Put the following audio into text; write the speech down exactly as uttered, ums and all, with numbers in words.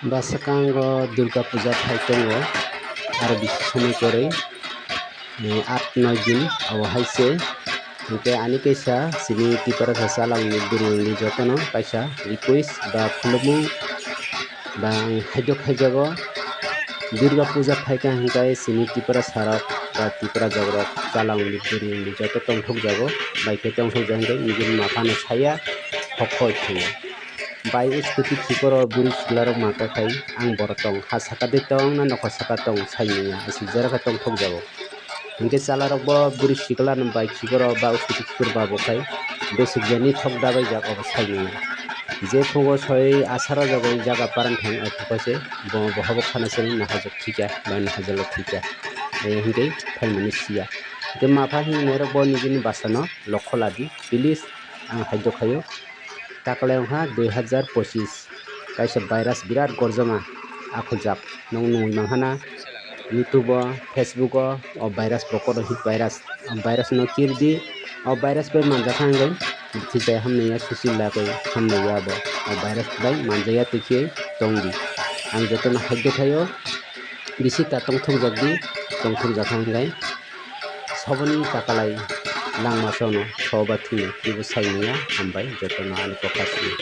Bwskango Durga Puja phai tongo, aro bisi somoi kwrwi, eh, aat noi din abo hai se. Hinkhe ani kaisa chini Tiprasa chalangni bwrwini jotono kaisa request ba khulumung ba ang haidok haijago. Durga Puja phaikha hinkhe chini Tiprasa rok ba Tiprasa rok chalangni bwrwini joto tongthokjago, bai khe tongthokjak hinkhe nini maphano saya hokhoi thangya. Bai o scooty khikoro bwrwi siklarok ma kok khai, ang borok tong, ha saka de tong na nokha saka tong sai manya, aswk jora khe tongthok jago. Hinkhe chalarok bo bwrwi sikla no bai khikoro ba o scooty khikor ba bo khai, bwswk jani thok dabai jak obo sai manya. Je phugo soi asara jago jaga parang thang o phuko se bo bo habo khana sari nahajok thika bai nahajalo thika. Eh, hinkhe phaimani siya. Hinkhe mapha hinwi nairok bo nijini bwsano lokho ladi, please, ang haidok khaio. Taklai wngkha dui hazar pochis, kaisa virus birat gorjoma akhuljak. Nwng nugwi mankha na YouTube o, Facebook o, o virus bo koto hit virus. O virus no kirdi, o virus bai manjakha hinkhe bwtwi bai hamnaiya, susi lagwi hamnaiya bo. O virus bai manjakya twi khe tongdi. Ang jotono haidok khaio, bisi ta tongthokjakdi, tongthokjakha hinkhe. Soboni takalai langma sono soba thwngwi twibo sai manya, hambai jotono ani kokha simi.